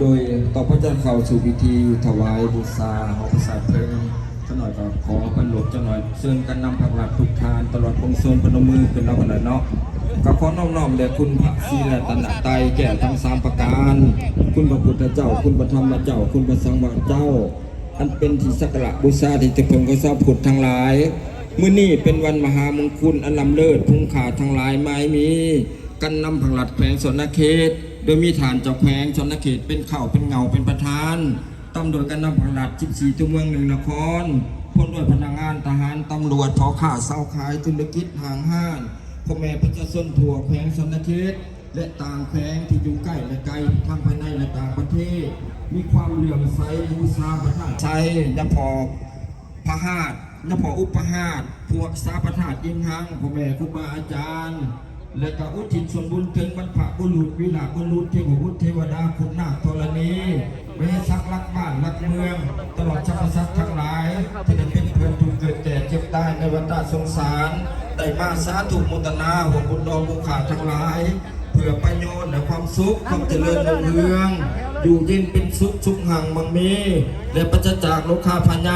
ໂດຍຕໍ່ໄປຈະເຂົ້າສູ່ພິທີຖວາຍບູຊາຫໍປາສາດເພິ່ນ ຂ້ານ້ອຍກໍຂໍບັນລົບຈັກໜ່ອຍ ເຊີນການນຳພັກລັດທຸກທ່ານ ຕະຫຼອດປວງຊົນ ພະນົມມືຂຶ້ນເນາະ ຂ້ານ້ອຍເນາະ. ກໍຂໍນ້ອມໆແດ່ຄຸນພະສີລັດຕະນະໄຕແກ້ວທັງສາມປະການ, ຄຸນພະພຸດທະເຈົ້າ, ຄຸນພະທຳມະເຈົ້າ, ຄຸນພະສັງຄະເຈົ້າ ອັນເປັນທີ່ສັກກາລະບູຊາທີ່ຈະເພິ່ງຂອງຊາວພຸດທັງຫຼາຍ. ມື້ນີ້ເປັນວັນມະຫາມົງຄຸນອັນລ້ຳເລີດ, ຜູ້ຂ້າທັງຫຼາຍມາຍມີ ການນຳພັກລັດແຂວງສະຫວັນນະເຂດ ໂດຍມີທ່ານເຈົ້າແຂວງສະຫວັນນະເຂດເປັນເຄົ້າເປັນເຫງົ້າເປັນປະທານ, ຕາມດ້ວຍການນຳພັກລັດສິບສີ່ຕົວເມືອງໜຶ່ງນະຄອນ, ພ້ອມດ້ວຍພະນັກງານທະຫານ, ຕຳຫຼວດ, ພໍ່ຄ້າຊາວຂາຍ, ທຸລະກິດ, ຫ້າງຮ້ານ, ພໍ່ແມ່ປະຊາຊົນທົ່ວແຂວງສະຫວັນນະເຂດ ແລະ ຕ່າງແຂວງທີ່ຢູ່ໃກ້ ແລະ ໄກ, ທັງພາຍໃນ ແລະ ຕ່າງປະເທດ, ມີຄວາມເຫຼື້ອມໃສບູຊາພະທາດໄຊຍະພໍ່ ພະຫາດ ຍະພໍ່ອຸປະຫາດ ຜູ້ຮັກສາພະທາດອິງຮັງ, ພໍ່ແມ່ຄູບາອາຈານ ແລະ ກະອຸທິດສ່ວນບຸນເຖິງບັນພະບຸລຸດ, ວີລະບຸລຸດ, ເທວະບຸດ, ເທວະດາ, ຄຸນນາງທໍລະນີ, ມະເຫສັກຫຼັກບ້ານຫຼັກເມືອງ, ຕະຫຼອດສັບພະສັດທັງຫຼາຍ ທີ່ໄດ້ເປັນເພື່ອນທຸກເກີດແກ່ເຈັບຕາຍໃນວັດຕະສົງສານ, ໄດ້ມາສາທຸໂມທະນາຮ່ວມບຸນດອງຜູ້ຂ້າທັງຫຼາຍ ເພື່ອປະໂຫຍດ ແລະ ຄວາມສຸກ, ຄວາມຈະເລີນຮຸ່ງເຮືອງ, ຢູ່ເຢັນເປັນສຸກ, ສຸກຮັ່ງມັ່ງມີ ແລະ ປາສະຈາກໂລຄາພະຍາ